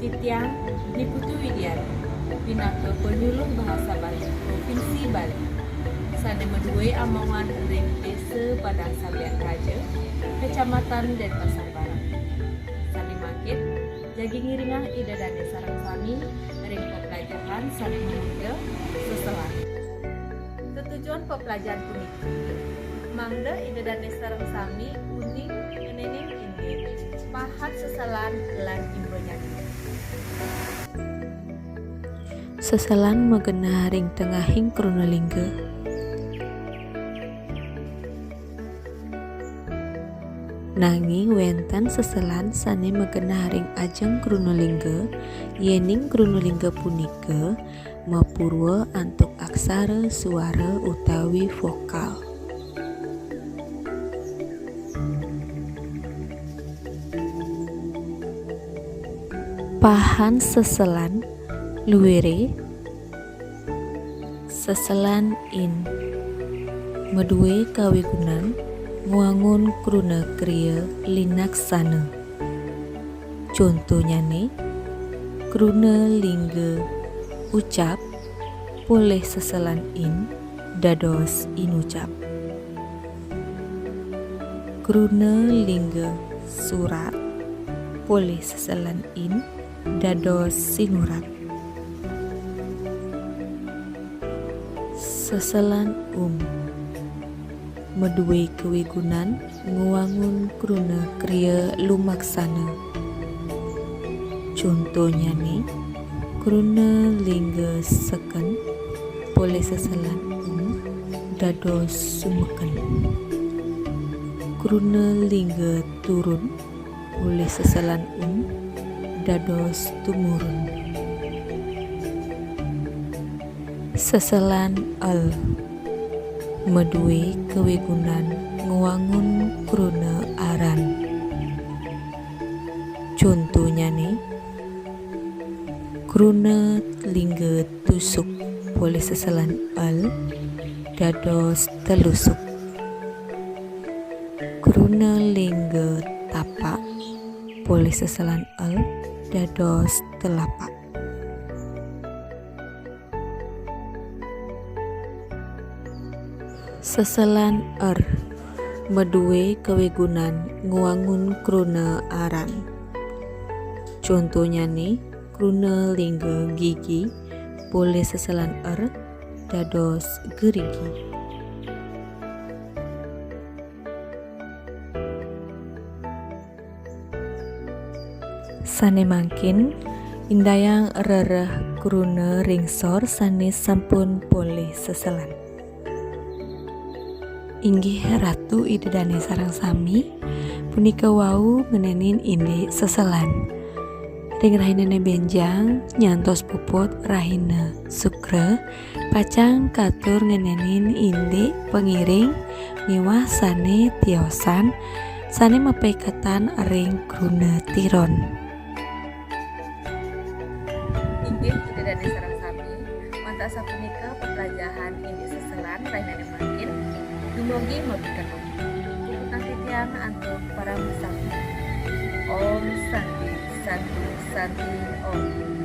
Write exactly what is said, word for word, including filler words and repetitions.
Titiang Ni Putu Widiana, pinaka panyuluh bahasa Bali Provinsi Bali, sane madue amawan ring Desa Padang Sambian Raja, Kecamatan Denpasar Barat. Sane mangkin jagi ngiringang Ida Dane sareng sami ring peplajahan sane mangda seselan. Tetujon peplajahan puniki mangda Ida Dane sareng sami uning ngenenin indik pahat seselan lan imbanyane. Seselan magenah ring tengahing kruna lingga. Nanging wenten seselan sane magenah ring ajeng kruna lingga, yening kruna lingga punika mapurwa antuk aksara, suara, utawi vokal. Pahan seselan luire, seselan in madue kawigunan ngwangun kruna kriya linaksana. Contonyane, kruna lingga ucap polih seselan in dados inucap. Kruna lingga surat polih seselan in dados sinurat. Seselan um madue kawigunan ngwangun kruna kriya lumaksana. Contonyane, kruna lingga seken polih seselan um dados sumeken. Kruna lingga turun polih seselan um dados tumurun. Seselan el madue kawigunan ngwangun kruna aran. Contonyane, kruna lingga tusuk polih seselan el dados telusuk. Kruna lingga tapak polih seselan el dados telapak. Seselan er madue kawigunan ngwangun kruna aran. Contonyane, kruna lingga gigi polih seselan er dados gerigi. Sane mangkin, indayang rereh kruna ring sor sane sampun polih seselan. Inggih Ratu Ida Dane sareng sami, punika wau ngenenin indik seselan. Ring rahinane benjang nyantos puput rahina Sukra, pacang katur ngenenin indik pangiring miwah sane tiosan sane mapaiketan ring kruna tiron. Inggih Ida Dane sareng sami, wantah sapunika peplajahan indik seselan rahinane mangkin, dumugi mapikenoh. Puputang titiang antuk parama santi. Om Santi, Santi, Santi, Om.